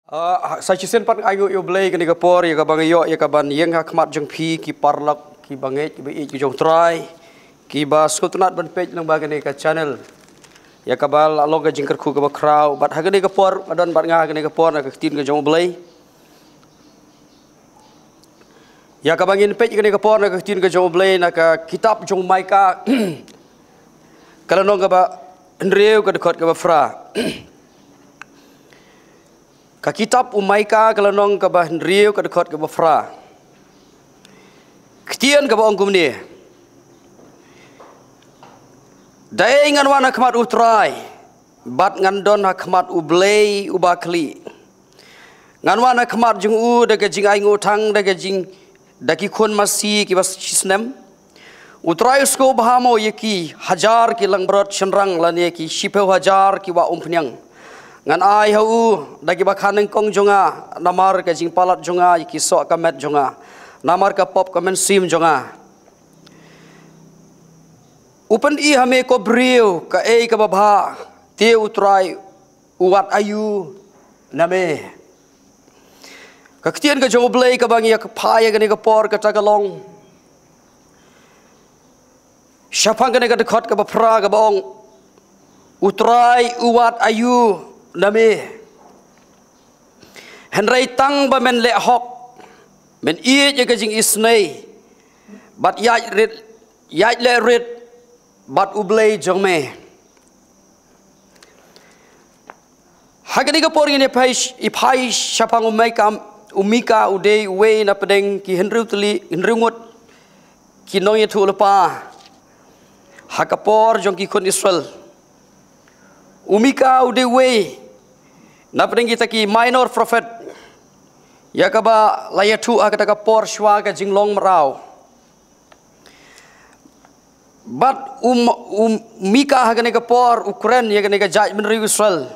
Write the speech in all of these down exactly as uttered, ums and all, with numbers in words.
Ah, sa shisien pat nga ainguh ïa U Blei kane ka por, ïa kaba nga ïoh ïa kaban ïeng ha khmat jong phi ki paralok kiba ngeit kiba ïeit ki jong U Trai, kiba sngewtynnat ban peit lyngba kane ka channel, ïa kaba la long ka jingkyrkhu kaba khraw. Bad ha kane ka por nga don bad nga ha kane ka por na ka ktien ka jong U Blei. Ïa kaba ngin peit kane ka por na ka ktien ka jong U Blei na ka kitab jong Mika, ka lynnong kaba hynriew, ka dkhot kaba phra. Ka kitab u Mika, ka lynnong kaba hynriew, ka dkhot kaba phra. Ktien kaba ong kumne: Dei ngan wan ha khmat U Trai, bad ngan don ha khmat U Blei uba khlieh. Ngan wan ha khmat jong u da ka jingainguh thang, da ka jing, da ki khun masi kiba shisnem. U Trai u sngewbha mo ïa ki hajar ki langbrot shynrang lane ki shiphew hajar ki wah umphniang? Ngan ai ha u da kiba kha nyngkong jong nga namar ka jingpalat jong nga ïa ki soh ka met jong nga, namar ka pop ka mynsiem jong nga. U pyni ha me ko briew, kaei kaba bha, te U Trai u wad aïu na me? Ka ktien ka jong U Blei kaba ngi ïa ka phai ïa kane ka por kata ka long shaphang kane ka dkhot kaba phra kaba ong: U Trai u wad aïu na me? Hynrei tang ba men leh hok, men ïeit ïa ka jingisynei, bad ïaid rit, ïaid leh rit bad U Blei jong me. Ha kane ka por ngin ïa phai, ïa phai shaphang u Mika, u Mika u dei uwei na pdeng ki hynriew tylli, hynriew ngut ki nongïathuhlypa ha ka por jong ki khun Israel. U Mika u dei uwei na pdeng kita ki minor prophet, ïa kaba la ïathuh ha kata ka por shwa ka jinglong mraw. Bad u, u Mika ha kane ka por u kren ïa kane ka jaitbynriew Israel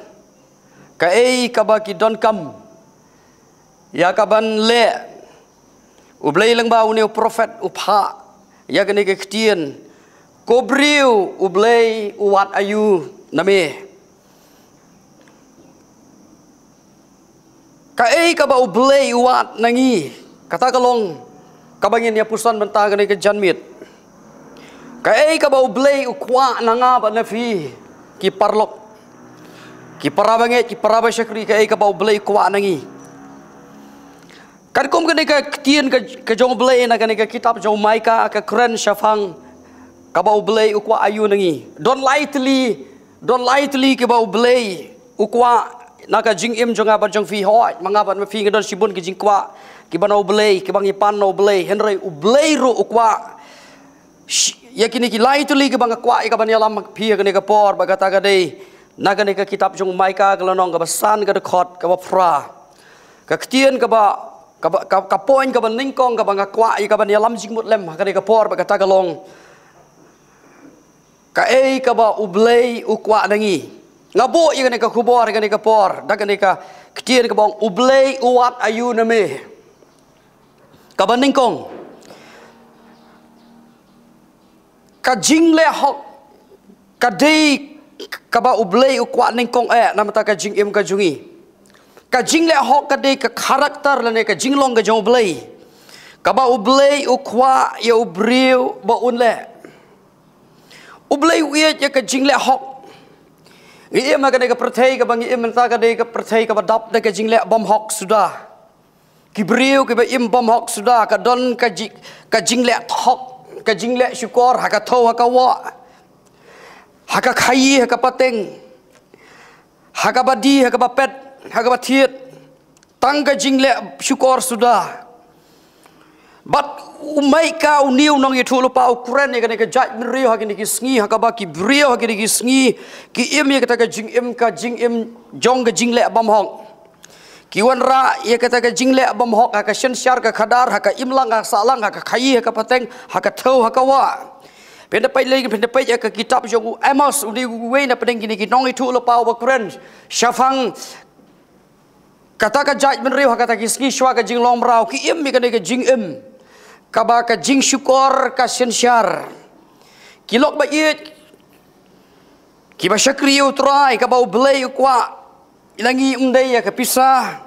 kaei kaba ki donkam ïa kaban leh. U Blei lyngba une u prophet u phah ïa kane ka ktien: Ko briew, U Blei u wad aïu na me? Kaei kaba U Blei u wad na ngi, kata ka long kaba ngin ïa pyrshang bynta kane ka janmiet. Kaei kaba U Blei u kwah na nga bad na phi ki paralok, ki para bangeit, ki para bashakri, kaei kaba U Blei u kwah na ngi? Katkum kane ka ktien ka, ka jong U Blei na kane ka kitab jong u Mika ka kren shaphang kaba U Blei u kwah aïu na ngi. Don lai tylli, don lai tylli kiba U Blei u kwah na ka jingim jong nga bad jong phi. Hooid, ma nga bad ma phi ngi don shibun ki jingkwah kiba na U Blei, kiba ngi pan na U Blei. Hynrei U Blei ruh u kwah sh-, ïa kine ki lai tylli kiba nga kwah ïa kaban ïalam ha phi ha kane ka por, bad kata ka dei na kane ka kitab jong u Mika ka lynnong kaba san, ka dkhot kaba phra. Ka ktien kaba, kaba, ka, ka point kaba nyngkong kaba nga kwah ïa kaban ïalam jingmut lem ha kane ka por, bad kata ka long kaei kaba U Blei u kwah na ngi. Nga buh ïa kane ka khubor ha kane ka por da kane ka ktien kaba ong: U Blei u wad aïu na me? Kaba nyngkong, ka jingleh hok ka dei kaba U Blei u kwah nyngkong eh na bynta ka jingim ka jong ngi. Ka jingleh hok ka dei ka character lane ka jinglong ka jong U Blei, kaba U Blei u kwah ïa u briew ba un leh. U Blei u ïeit ïa ka jingleh hok. Ngi im ha kane ka pyrthei kaba ngi im mynta ka dei ka pyrthei kaba dap da ka jingleh bymhok suda. Ki briew kiba im bymhok suda, ka don ka ji-, ka jingleh hok, ka jingleh shukor ha ka thew ha ka wah, ha ka khaïi ha ka pateng, ha kaba die ha kaba pet, ha kaba thied. Tang ka jingleh shukor suda. Bad u Mika une u nongïathuhlypa u kren ïa kane ka jaitbynriew ha kine ki sngi, ha kaba ki briew ha kine ki sngi ki im ïa kata ka jingim, ka jingim jong ka jingleh bymhok. Ki wanrah ïa kata ka jingleh bymhok ha ka synshar ka khadar, ha ka imlang ha ka sahlang, ha ka khaïi ha ka pateng, ha ka thew ha ka wah. Phin da peit lei, phin da peit ïa ka kitab jong u Amos, u dei uwei na pdeng kine ki nongïathuhlypa uba kren shaphang kata ka jaitbynriew ha kata ki sngi shwa ka jinglong mraw, ki im ïa kane ka jingim kaba ka jingshukor ka synshar. Ki lok ba ïeit, kiba shakri ïa U Trai, kaba U Blei u kwah na ngi ym dei ïa ka pisa,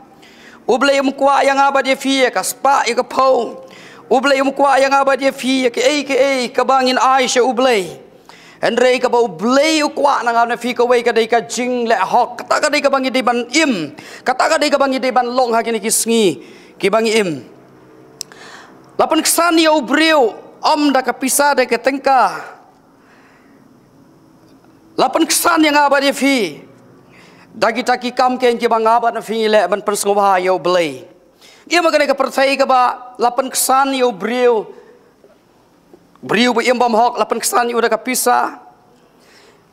U Blei um kwah ïa nga bad ïa phi ïa ka spah ïa ka phew. U Blei um kwah ïa nga bad ïa phi ïa kaei kaei kaba ngin ai sha U Blei. Hynrei kaba U Blei u kwah na nga na phi kawei ka dei ka jingleh hok. Kata ka dei kaba ngi dei ban im. Kata ka dei kaba ngi dei ban long ha kine ki sngi kiba ngi im. La pynksan ïa u briew ym da ka pisa da ka tyngka. La pynksan ïa nga bad ïa phi da kita ki kam keiñ kiba nga bad na phi ngi leh ban pynsngewbha ïa U Blei. Ïa ma kane ka pyrthei kaba la pynksan ïa u briew, briew ba im bymhok, la pynksan ïa u da ka pisa,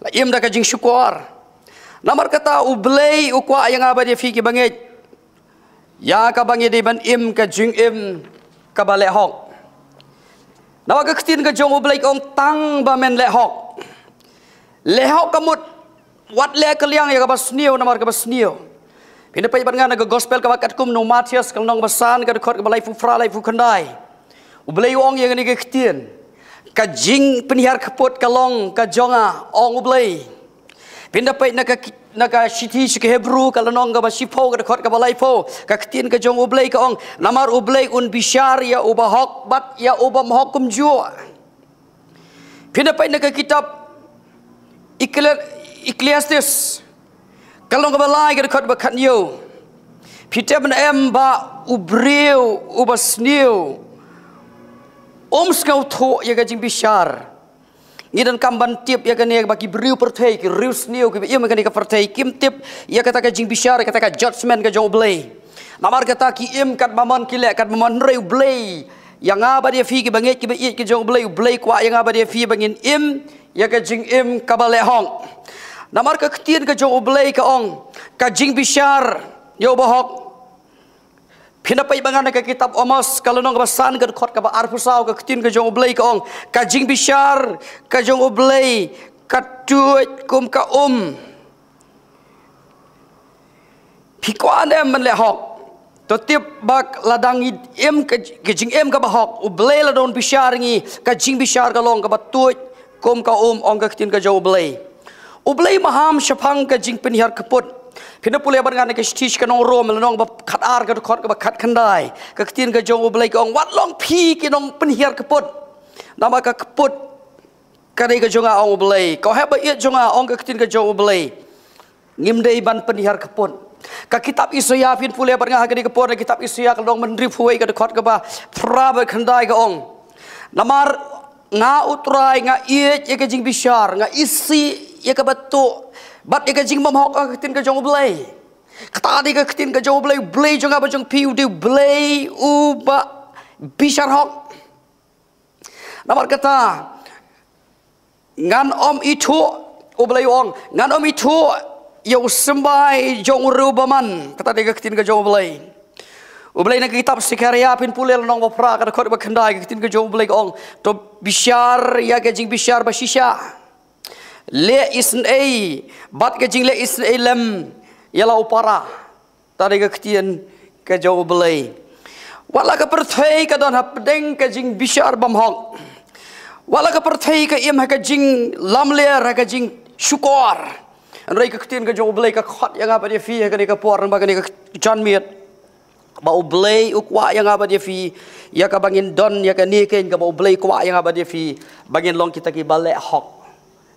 la im da ka jingshukor. Namar kata U Blei u kwah ïa nga bad ïa phi kiba ngeit ïa kaba ngi dei ban im ka jingim kaba leh hok. Namar ka ktien ka jong U Blei ka ong tang ba men leh hok. Leh hok ka mut wat leh kylliang ïa kaba sniew namar kaba sniew. Phin da peit bad nga na ka gospel kaba katkum u Mathaios ka lynnong ba san ka dkhot kaba laiphew phra laiphew khyndai. U Blei u ong ïa kane ka ktien. Ka jingpynhiar kput ka long ka jong nga, ong U Blei. Phin da peit na ka ki-, na ka shithi sha ki Hebru ka lynnong kaba shiphew ka dkhot kaba laiphew, ka ktien ka jong U Blei ka ong, namar U Blei un bishar ïa u bahok bad ïa u bymhok kumjuh. Phin da peit na ka kitab Ecclesi-, Ecclesiastes ka lynnong kaba lai ka dkhot ba khathynñiew. Phi tip ne em ba u briew uba sniew um sngewthuh ïa ka jingbishar. Ngi donkam ban tip ïa kane ba ki briew pyrthei ki riew sniew kiba im ha kane ka pyrthei kim tip ïa kata ka jingbishar, kata ka judgment ka jong U Blei. Namar kata ki im katba mon ki leh katba mon, hynrei U Blei ïa nga bad ïa phi kiba ngeit kiba ïeit ka jong U Blei, U Blei kwah ïa nga bad ïa phi ba ngin im ïa ka jingim kaba leh hok. Namar ka ktien ka jong U Blei ka ong ka jingbishar ïa u bahok. Phin da peit bad nga na ka kitab Amos ka lynnong kaba san ka dkhot kaba arphew saw, ka ktien ka jong U Blei ka ong ka jingbishar ka jong U Blei ka tuid kum ka um. Phi kwah ne em ban leh hok? To tip ba lada ngi im ka, ka jingim kaba hok, U Blei la don bishar ngi, ka jingbishar ka long kaba tuid kum ka um, ong ka ktien ka jong U Blei. U Blei maham shaphang ka jingpynhiar kput. Phin da pule bad nga na ka shithi sha ki nong Rom lynnong ba khatar ka dkhot kaba khatkhyndai, ka ktien ka jong U Blei ka ong wat long phi ki nongpynhiar kput. Namar ka kput ka dei ka jong nga, ong U Blei. Ko heh ba ïeit jong nga, ong ka ktien ka jong U Blei. Ngim dei ban pynhiar kput. Ka kitab Isaïah phin pule bad nga ha kane ka por, ka kitab Isaïah ka lynnong ba hynriewphew wei ka dkhot kaba phra bad khyndai ka ong. Namar nga U Trai nga ïeit ïa ka jingbishar, nga isih ïa kaba tuh bad ïa ka jingbymhok, ong ka ktien ka jong U Blei. Kata dei ka ktien ka jong U Blei, U Blei jong nga bad jong phi u dei U Blei uba bishar hok. Namar kata ngan ym ithuh, U Blei u ong, ngan ym ithuh ïa u symbai jong u riewbymman. Kata dei ka ktien ka jong U Blei. U Blei na ka kitab Sekhariah phin pule lynnong ba phra ka dkhot ba khyndai, ka ktien ka jong U Blei ka ong to bishar ïa ka jingbishar ba shisha. Leh isynei bad ka jingleh isynei lem ïa la u para. Ta dei ka ktien ka jong U Blei. Wat la ka pyrthei ka don hapdeng ka jingbishar bymhok, wat la ka pyrthei ka im ha ka jinglamler, ha ka jingshukor, hynrei ka ktien ka jong U Blei ka khot ïa nga bad ïa phi ha kane ka por, ba kane ka janmiet, ba U Blei u kwah ïa nga bad ïa phi, ïa kaba ngin don ïa kane keiñ, kaba U Blei u kwah ïa nga bad ïa phi, ba ngin long kita kiba leh hok.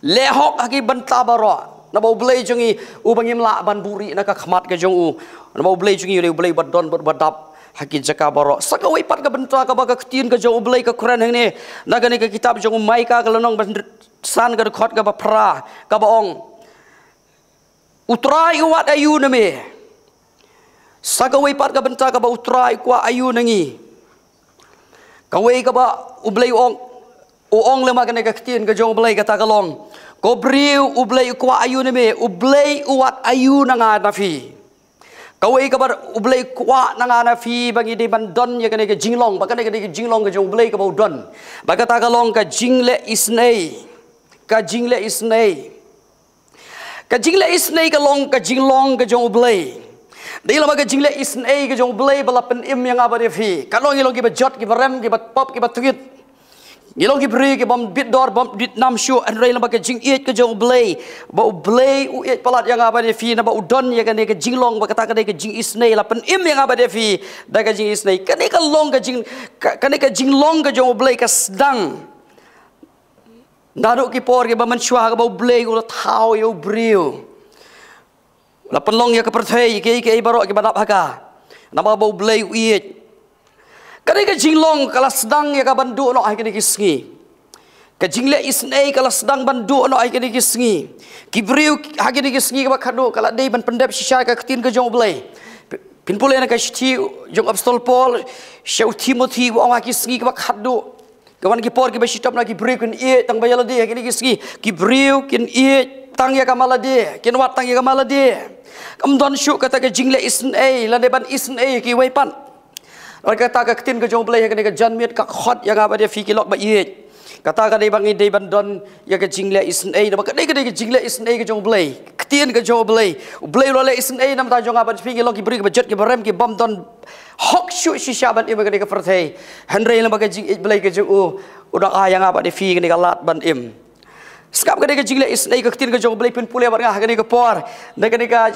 Leh hok ha ki bynta baroh. Naba U Blei jong ngi uba ngim lah ban buhrieh na ka khmat ka jong u. Naba U Blei jong ngi u dei U Blei uba don bad uba dap ha ki jaka baroh. Sa kawei pat ka bynta kaba ka ktien ka jong U Blei ka kren hangne na kane ka kitab jong u Maikah ka lynnong ba san ka dkhot kaba phra, kaba ong, U Trai u wad aïu na me? Sa kawei pat ka bynta kaba U Trai u kwah aïu na ngi? Kawei kaba U Blei u ong, u ong lem ha kane ka ktien ka jong U Blei kata ka long, ko briew, U Blei u kwah aïu na me? U Blei u wad aïu na nga na phi? Kawei kaba U Blei u kwah na nga na phi ba ngi dei ban don ïa kane ka jinglong, ba kane ka dei ka jinglong ka jong U Blei kaba u don, ba kata ka long ka jingleh isynei. Ka jingleh isynei. Ka jingleh isynei ka long ka jinglong ka jong U Blei. Dei lama ka jingleh isynei ka jong U Blei ba la pynim ïa nga bad ïa phi. Ka long ngi long kiba jot, kiba rem, kiba pop, kiba tngit. Ngi long ki briew ki bym bit dor, bym bit nam shuh, hynrei lyngba ka jingïeit ka jong U Blei, ba U Blei u ïeit palat ïa nga bad ïa phi, naba u don ïa kane ka jinglong ba kata ka dei ka jingisynei. La pynim ïa nga bad ïa phi da ka jingisynei. Kane ka long ka jing, ka, kane ka jinglong ka jong U Blei ka sdang naduh ki por kiba mynshuwa, ha kaba U Blei u la thaw ïa u briew. La pynlong ïa ka pyrthei, kiei kiei baroh kiba dap ha ka, namar ba U Blei u ïeit. Kane ka jinglong ka la sdang ïa ka ban duh noh ha kine ki sngi. Ka jingleh isynei ka la sdang ban duh noh ha kine ki sngi. Ki briew ha kine ki sngi kaba khadduh ka la dei ban pyndep shisha ka ktien ka jong U Blei. Phin pule na ka shithi jong Apostol Paul sha u Timothi, u ong ha ki sngi kaba khadduh, ka wan ki por kiba shitom, na ki briew kin ïeit tang ba ïa lade ha kine ki sngi. Ki briew kin ïeit tang ïa ka ma lade, kin wad tang ïa ka ma lade. Kam don shuh kata ka jingleh isynei lane ban isynei ïa kiwei pat. Namar kata ka ktien ka jong U Blei ha kane ka janmiet ka khot ïa nga bad ïa phi ki lok ba ïeit. Kata ka dei ba ngi dei ban don ïa ka jingleh isynei, naba ka dei, ka dei ka jingleh isynei ka jong U Blei. Ktien ka jong U Blei, U Blei u la leh isynei namar jong nga bad phi, ngi long ki briew kiba jot kiba rem, ki bym don hok shuh shisha ban im ha kane ka pyrthei. Hynrei lyngba ka jingïeit Blei ka jong u, u dang ai ïa nga bad ïa phi kane ka lad ban im. Sngap, ka dei ka jingleh isynei ka ktien ka jong U Blei. Phin pule bad nga ha kane ka por na kane ka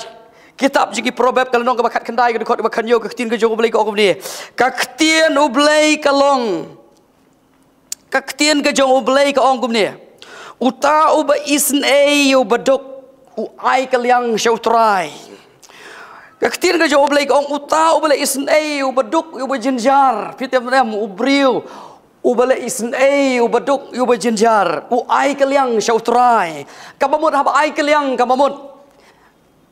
kitab jong ki Proverb, ka lynnong kaba khatkhyndai, ka dkhot kaba khathynñiew, ka ktien ka jong U Blei ka ong kumne. Ka ktien U Blei ka long, ka ktien ka jong U Blei ka ong kumne: Uta uba isynei ïa u baduk u ai kylliang sha U Trai. Ka ktien ka jong U Blei ka ong, uta uba leh isynei ïa u baduk ïa u bajynjar. Phi tip ne em, u briew uba leh isynei ïa u baduk ïa u bajynjar u ai kylliang sha U Trai. Kaba mut haba ai kylliang, kaba mut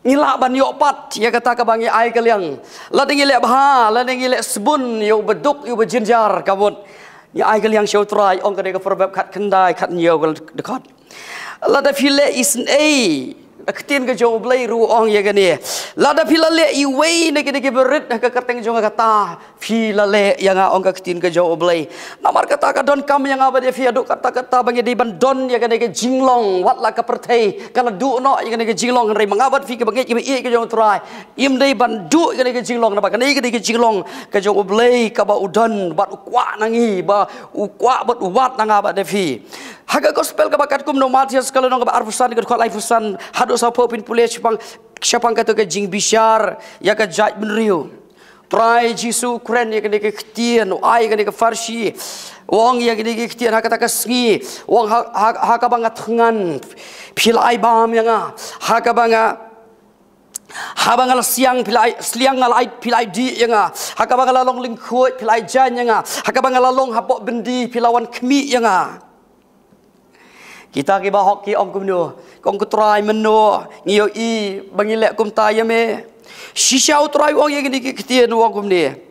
ngi lah ban ïoh pat ïa kata kaba ngi ai kylliang. Lada ngi leh bha, lada ngi leh sbun ïa u baduk ïa u bajynjar, ka mut ngi ai kylliang sha U Trai. Ong ka dei ka Proverb khatkhyndai, khathynñiew, ka dkhot. Lada phi leh isynei, ka ktien ka jong U Blei ruh ong ïa kane. Lada phi la leh iwei na kine kiba rit ha ka kyrteng jong nga, kata phi la leh ïa nga, ong ka ktien ka jong U Blei. Namar kata ka donkam ïa nga bad ïa phi haduh katta katta ba ngi dei ban don ïa kane ka jinglong, wat la ka pyrthei ka la duh noh ïa kane ka jinglong, hynrei ma nga bad phi kiba ngeit kiba ïeit ka jong U Trai, ngim dei ban duh ïa kane ka jinglong, naba kane ka dei ka jinglong ka jong U Blei kaba u don bad u kwah na ngi, ba u kwah bad u wad na nga bad ïa phi. Ha ka gospel kaba katkum na u Mathaios, ka lynnong kaba arphew san, ka dkhot laiphew san haduh sawphew, phin pule shaphang, shaphang kata ka jingbishar ïa ka jaitbynriew. Trai Jisu u kren ïa kane ka ktien, u ai ïa kane ka pharshi. U ong ïa kane ka ktien: Ha kata ka sngi, u ong, ha, ha, ha kaba nga thngan, phi la ai bam ïa nga. Ha kaba nga, haba nga la siang, phi la ai, sliang nga la ai, phi la ai dih ïa nga. Ha kaba nga la long lyngkhuid, phi la ai jaiñ ïa nga. Ha kaba nga la long hapoh byndi, phi la wan khmih ïa nga. Kita kiba hok ki ong kumno? Ki ong, ko Trai, mynno ngi ïohi ba ngi leh kumta ïa me? Shisha U Trai u ong ïa kine ki ktien, u ong kumne: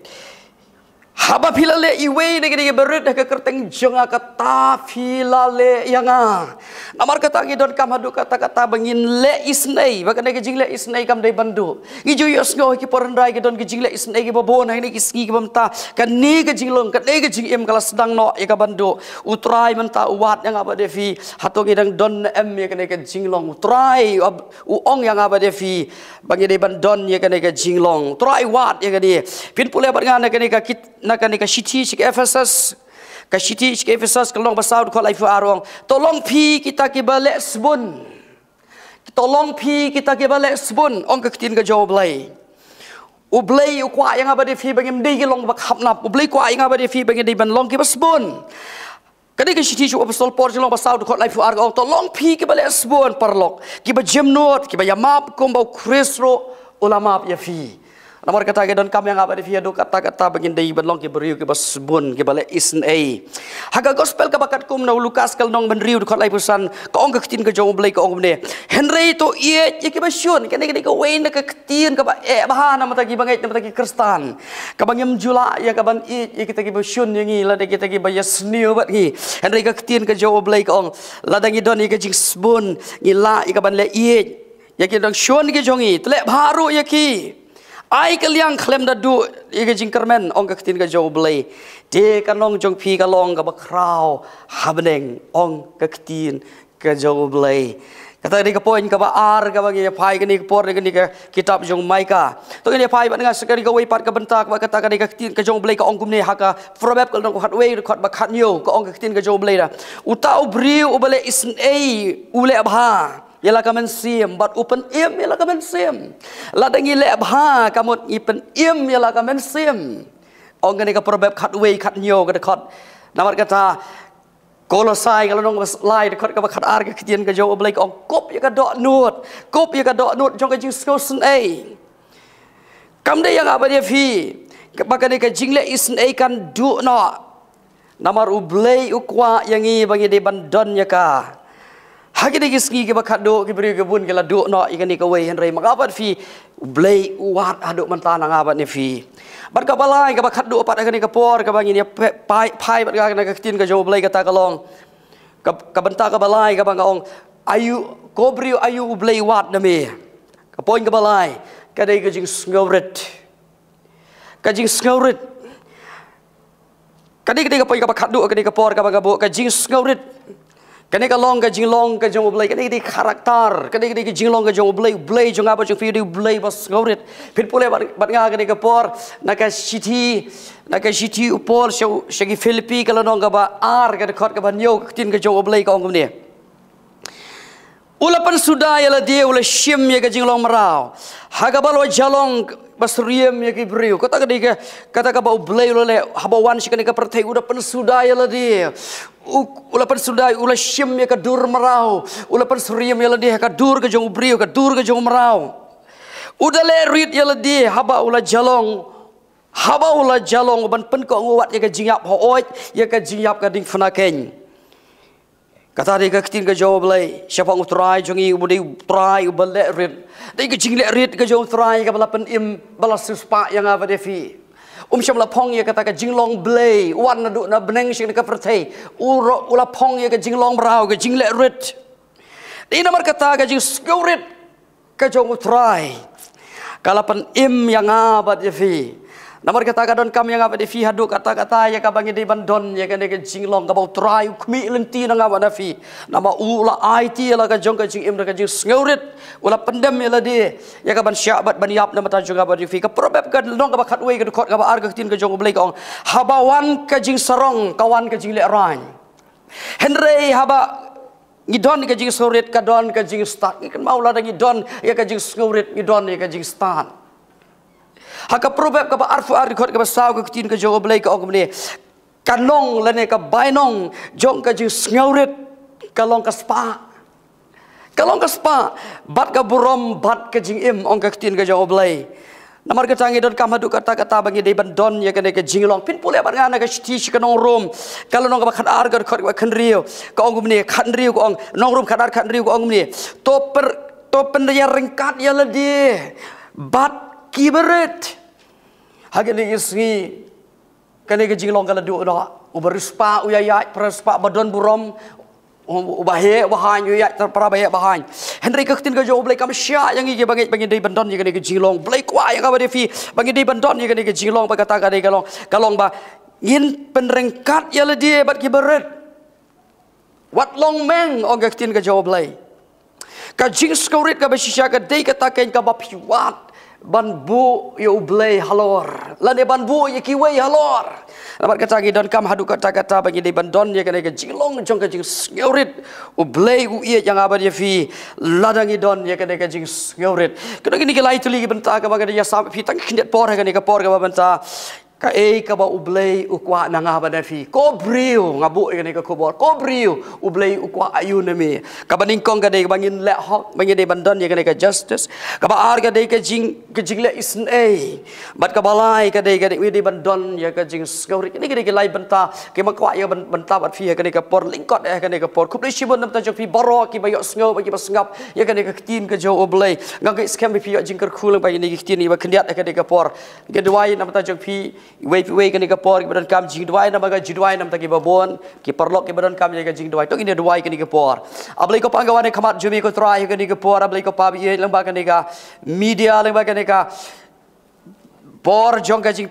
Haba phi la leh iwei na kine kiba rit ha ka kyrteng jong nga, kata phi la leh ïa nga. Namar kata ngi donkam haduh katta katta ba ngin leh isynei, ba kane ka jingleh isynei kam dei ban duh. Ngi ju ïohsngew ha ki por hynrai ki don ka jingleh isynei kiba bun ha kine ki sngi kiba mynta. Kane ka jinglong, kane ka jingim ka la sdang noh ïa ka ban duh. U Trai mynta u wad ïa nga bad ïa phi, hato ngi dang don ne em ïa kane ka jinglong? U Trai u ong ïa nga bad ïa phi ba ngi dei ban don ïa kane ka jinglong. U Trai u wad ïa kane. Phin pule bad nga na kane ka kit-, na kane ka shithi sha ki Ephesos. Ka shithi sha ki Ephesos, ka lynnong ba saw, dkhot laiphew ar, u ong: To long phi kita kiba leh sbun. To long phi kita kiba leh sbun, ong ka ktien ka jong U Blei. U Blei u kwah ïa nga bad ïa phi ba ngim dei ki long ba khapnap. U Blei u kwah ïa nga bad ïa phi ba ngin dei ban long kiba sbun. Kane ka shithi sha u Apostol Paul, ka lynnong ba saw, dkhot laiphew ar, ka ong: To long phi kiba leh sbun, paralok, kiba jemnud, kiba ïamap kumba U Khrist ruh u la map ïa phi. Namar kata ka donkam ïa nga bad ïa phi haduh katta katta ba ngin dei ban long ki briew kiba sbun, kiba leh isynei. Ha ka gospel kaba katkum na u Lukas, ka lynnong ba hynriew, dkhot laiphew san, ka ong ka ktien ka jong U Blei, ka ong kumne: Hynrei to ïeit ïa kiba shun. Kane ka dei kawei na ka ktien kaba eh bha na bynta kiba ngeit, na bynta ki Khristan, kaba ngim ju lah ïa ka ban ïeit ïa kita kiba shun ïa ngi lane kita kiba ïasniew bad ngi. Hynrei ka ktien ka jong U Blei ka ong, lada ngi don ïa ka jingsbun, ngi lah ïa ka ban leh ïeit ïa ki nongshun ki jong ngi. To leh bha ruh ïa ki. Ai kylliang khlem da duh ïa ka jingkyrmen, ong ka ktien ka jong U Blei. Te ka nong jong phi ka long kaba khraw ha bneng, ong ka ktien ka jong U Blei. Kata ka dei ka point kaba ar kaba ngi ïa phai kane ka por, kane ka kitab jong Micah. To ngin ïa phai bad nga sha kane kawei pat ka bynta kaba kata ka dei ka ktien ka jong U Blei ka ong kumne ha ka Proverb ka lynnong kaba khatwei, dkhot ba khathynñiew, ka ong ka ktien ka jong U Blei da: Uta u briew uba leh isynei u leh bha ïa la ka mynsiem, bad u pynim ïa la ka mynsiem. Lada ngi leh bha ka mut ngi pynim ïa la ka mynsiem. Ong kane ka Proverb khatwei khathynñiew ka dkhot. Namar kata Kolosai ka lynnong kaba lai, dkhot kaba khatar, ka ktien ka jong U Blei ka ong: Kup ïa ka dohnud, kup ïa ka dohnud jong ka jingsngew isynei. Kam dei ïa nga bad ïa phi ba kane ka jingleh isynei kan duh noh. Namar U Blei u kwah ïa ngi ba ngi dei ban don ïa ka. Ha kine ki sngi kiba khatduh ki briew ki bun ki la duh noh ïa kane kawei, hynrei ma nga bad phi U Blei u wad haduh mynta na nga bad na phi. Bad kaba lai kaba khatduh pat ha kane ka por kaba ngin ïa phai, phai bad nga na ka ktien ka jong U Blei, kata ka long ka, ka bynta kaba lai kaba nga ong: Aïu, ko briew, aïu U Blei u wad na me? Ka point kaba lai ka dei ka jingsngewrit. Ka jingsngewrit. Ka dei, ka dei ka point kaba khatduh ka dei ka por kaba nga buh, ka jingsngewrit. Kane ka long ka jinglong ka jong U Blei, ka dei, ka dei character, ka dei, ka dei ka jinglong ka jong U Blei. U Blei jong nga bad jong phi u dei U Blei ba sngewrit. Phin pule bad, bad nga kane ka por na ka shithi, na ka shithi u Paul sha, sha ki Philippi ka lynnong kaba ar ka dkhot kaba hynñiew, ka ktien ka jong U Blei ka ong kumne: U la pynsuda ïa lade, u la shim ïa ka jinglong mraw ha kaba la jalong ba syriem ïa ki briew. Kata ka dei ka, kata kaba U Blei u la leh haba wan sha kane ka pyrthei, u la pynsuda ïa lade. U, u la pynsuda, u la shim ïa ka dur mraw, u la pynsyriem ïa lade ha ka dur ka jong u briew, ka dur ka jong u mraw. U da leh rit ïa lade haba u la jalong, haba u la jalong ban pynkohnguh wat ïa ka jingïap haoid, ïa ka jingïap ka diengphna keiñ. Kata dei ka ktien ka jong U Blei shaphang U Trai jong ngi, uba dei U Trai uba leh rit. Dei ka jingleh rit ka jong U Trai kaba la pynim, ba la siewspah ïa nga bad ïa phi. Um shym la phong ïa kata ka jinglong Blei, wan naduh na bneng sha kane ka pyrthei. U ro-, u la phong ïa ka jinglong mraw, ka jingleh rit. Dei namar kata ka jingsngewrit ka jong U Trai ka la pynim ïa nga bad ïa phi. Namar kata ka donkam ïa nga bad ïa phi haduh katta katta ïa kaba ngi dei ban don ïa kane ka jinglong kaba U Trai u khmih lynti na nga bad na phi. Namar u la aiti ïa la ka jong ka jingim da ka jingsngewrit. U la pyndem ïa lade ïa ka ban shah bad ban ïap na bynta jong nga bad ïa phi. Ka Proverb ka lynnong kaba khatwei ka dkhot kaba ar, ka ktien ka jong U Blei ka ong: Haba wan ka jingsarong ka wan ka jinglehrain. Hynrei haba ngi don ïa ka jingsngewrit ka don ka jingstad. Ngi kynmaw, lada ngi don ïa ka jingsngewrit ngi don ïa ka jingstad. Ha ka Proverb kaba arphew ar, dkhot kaba saw, ka ktien ka jong U Blei ka ong kumne: Ka nong lane ka bainong jong ka jingsngewrit ka long ka spah. Ka long ka spah bad ka burom bad ka jingim, ong ka ktien ka jong U Blei. Namar kata ngi donkam haduh katta katta ba ngi dei ban don ïa kane ka jinglong. Phin pule bad nga na ka shithi sha ki nong Rom ka lynnong kaba khatar ka dkhot kaba khathynriew ka ong kumne, khathynriew ka ong, nong Rom khatar khathynriew ka ong kumne: To pyn, to pynïaryngkat ïa lade bad kiba rit. Ha kine ki sngi kane ka jinglong ka la duh noh. Uba riewspah u ïaid, para riewspah ba don burom, uba heh uba haiñ u ïaid, para ba heh ba haiñ. Hynrei ka ktien ka jong U Blei kam shah ïa ngi kiba ngeit ba ngi dei ban don ïa kane ka jinglong. Blei kwah ïa nga bad ïa phi ba ngi dei ban don ïa kane ka jinglong, bad kata ka dei ka long, ka long ba ngin pynryngkat ïa lade bad kiba rit. Wat long meng, ong ka ktien ka jong U Blei. Ka jingsngewrit kaba shisha ka dei kata keiñ kaba phi wad ban buh ïa U Blei halor lane ban buh ïa kiwei halor. Namar kata ngi donkam haduh katta katta ba ngi dei ban don ïa kane ka jinglong jong ka jingsngewrit. U Blei u ïeit ïa nga bad ïa phi lada ngi don ïa kane ka jingsngewrit. Kane, kine ki lai tylli ki bynta kaba nga dei ïa sam ïa phi tang khyndiat por ha kane ka por kaba mynta. Kaei kaba U Blei u kwah na nga bad na phi? Ko briew, nga buh ïa kane ka khubor, ko briew U Blei u kwah aïu na me? Kaba nyngkong ka dei ba ngin leh hok, ba ngin dei ban don ïa kane ka justice. Kaba ar ka dei ka jing, ka jingleh isynei. Bad kaba lai ka dei, ka dei, ngin dei ban don ïa ka jingsngewrit. Kine, kine ki lai bynta kiba nga kwah ïa ban, bynta bad phi ha kane ka por, lyngkot eh ha kane ka por. Khublei shibun na bynta jong phi baroh kiba ïohsngew bad kiba sngap ïa kane ka ktien ka jong U Blei. Nga ngeit skhem ba phi ïoh jingkyrkhu lyngba kine ki ktien kiba khyndiat ha kane ka por. Nga duwai na bynta jong phi iwei pa iwei ha kane ka por, kiba donkam jingduwai namar nga ju duwai na bynta kiba bun, ki paralok kiba donkam ïa ka jingduwai. To ngin ïa duwai ha kane ka por. A Blei ko Pa, nga wan ha khmat jong me ko Trai ha kane ka por. A Blei ko Pa ba ïeit, lyngba kane ka media, lyngba kane ka por jong ka jing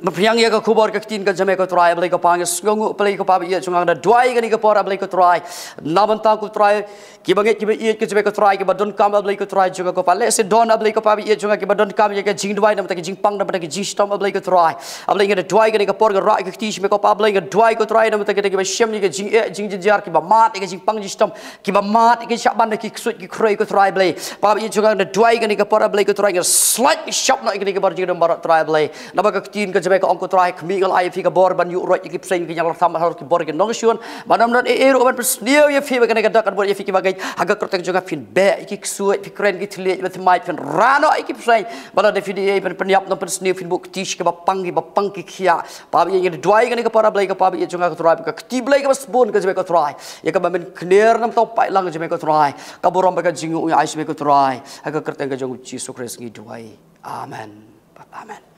Ba pynïang ïa ka khubor ka ktien ka jong me ko Trai, A Blei ko Pa, nga sngewnguh, A Blei ko Pa ba ïeit jong nga, nga da duwai kane ka por, A Blei ko Trai. Na bynta ko Trai, kiba ngeit kiba ïeit ka jong me ko Trai, kiba donkam, A Blei ko Trai jong nga ko Pa. Lehse don, A Blei ko Pa ba ïeit jong nga, kiba donkam ïa ka jingduwai, namar ka jingpang, namar ka jingshitom, A Blei ko Trai. A Blei nga da duwai kane ka por, nga rah ïa ka kti sha me ko Pa, A Blei nga duwai ko Trai, namar kata kiba shem ïa ka jingeh jingjynjar, kiba mad ïa ka jingpang jingshitom, kiba mad ïa ka shah ban da ki ksuid ki khrei ko Trai Blei. Pa ba ïeit jong nga, nga da duwai kane ka por, A Blei ko Trai, nga slait shop noh ïa kane ka bor jingdum baroh Trai Blei. Naba ka ktien ka jong me ka ong ko Trai, khmih, nga la ai ïa phi ka bor ban ïuh roit ïa ki bseiñ, ki ñianglarkham halor ki bor ki nongshun. Ban ym don ei ei ruh ban pynsniew ïa phi, ba kane ka dak kan bun ïa phi kiba ngeit. Ha ka kyrteng jong nga phin beh ïa ki ksuid, phi kren ki thylliej, phi thymmai, phin rah noh ïa ki bseiñ. Ba lada phi dei ei ban pynïap, nang pynsniew, phin buh kti sha kiba pang, kiba pang ki khiah. Pa ba ïeit, nga da duwai kane ka por, A Blei ko Pa ba ïeit jong nga ko Trai, ba ka kti Blei kaba sbun ka jong me ko Trai, ïa kaba men khner namar ka paidlang ka jong me ko Trai, ka burom bad ka jingïohi ai sha me ko Trai. Ha ka kyrteng ka jong u Jisu Khrist ngi duwai. Amen. Amen.